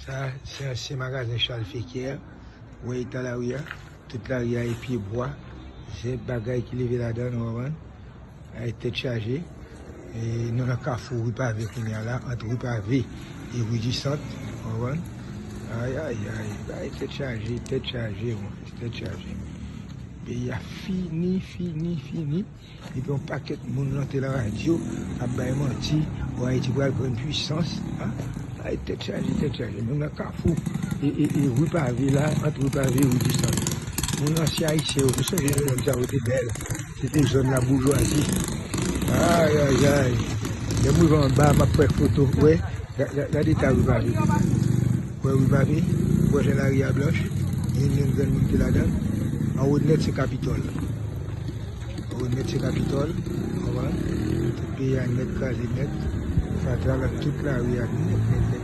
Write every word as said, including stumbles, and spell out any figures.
Sa, se ansyen magazen Charles Fequière. Ou wè eta lari a? Tout lari a e pye bwa. Se bagay ki leve ladan, ou konprann? Ay, tèt chaje. E nou nan kafou Rue Pavée kounye a la, ant Rue Pavée e Rue du Centre, ou konprann? Ay, ay, ay, bay tèt chaje, tèt chaje, mon frè, tèt chaje. Peyi a fini, fini, fini. Epi yon pakèt moun nan te nan radyo ap bay manti, o Ayiti pral pran pwisans. Ay, tèt chaje, tèt chaje. Nou nan kafou e, e, e Rue Pavée la, ant Rue Pavée e Rue du Centre. Moun ansyen ayisyen yo, nou sonje zòn sa yo te bèl. Se te zòn laboujwazi. Ay, ay, ay. Lè m rive anba, m ap pran foto. Wè, ga- ga- gade eta Rue Pavée. Wè Rue Pavée, wè jan lari a blanch. Gen, gen granmoun ki ladan. Anwo nèt se Kapitòl. Anwo nèt se Kapitòl. Konprann? Tout peyi a nèt kraze nèt. Fatra la, tout lari a nèt, nèt, nèt.